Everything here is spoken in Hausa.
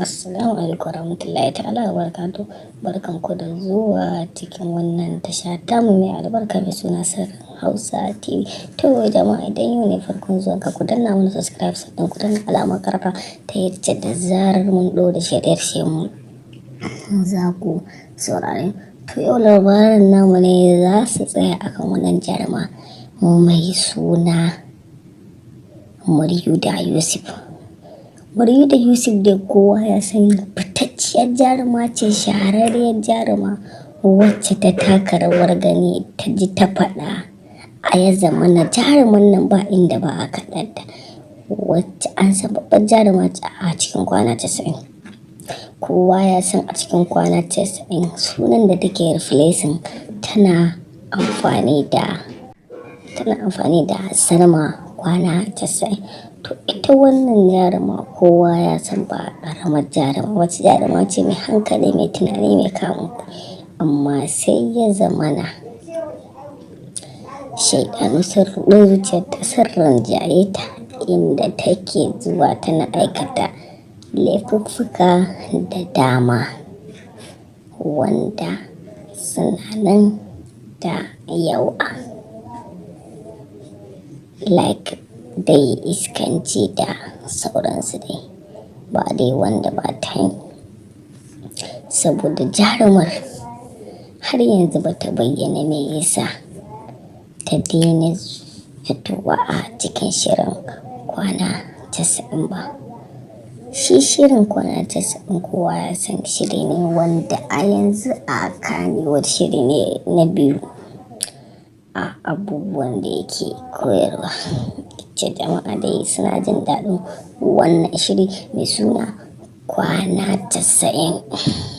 Assalamu alaikum warahmatullahi ta'ala wa barakatuh. Barkan ku da zuwa cikin wannan tasha tamu mai albarka mai suna Sirrin Hausa TV. To jama'a, idan yau ne farkon zuwan ka, ku danna mana subscribe, sannan ku danna alamar ƙararrawa ta yadda da zarar mun ɗora shirye-shiryen mu za ku saurare. To yau labarin namu ne za su tsaya akan wannan jaruma mai suna Maryuda Yusuf. Maryuda Yusuf dai kowa ya san fitacciyar jaruma ce, shahararriyar jaruma wacce ta taka rawar gani, ta ji ta faɗa a ya zamana jaruman nan ba inda ba a kaɗanta, wacce an san babbar jaruma ce a cikin Kwana 90. Kowa ya san a cikin Kwana 90 sunan da take replacing tana amfani da Salma Kwana 90. To ita wannan jaruma kowa ya san ba ƙaramar jaruma wacce jaruma ce mai hankali, mai tunani, mai kamun, amma sai ya zamana shaiɗanu sun ruɗi zuciyarta, sun rinjaye ta, inda take zuwa tana aikata laifuffuka da dama wanda suna nan da yawa. Like dai iskanci da sauransu dai, ba dai wanda ba ta yi. Saboda jarumar har yanzu ba ta bayyana me yasa ta daina fitowa a cikin shirin Kwana 90 ba. Shi shirin Kwana 90 kowa ya san shiri ne wanda a yanzu a Kannywood shiri ne na biyu a abubuwan da yake koyarwa. Ce jama'a dai suna jin daɗin wannan shiri mai suna Kwana 90.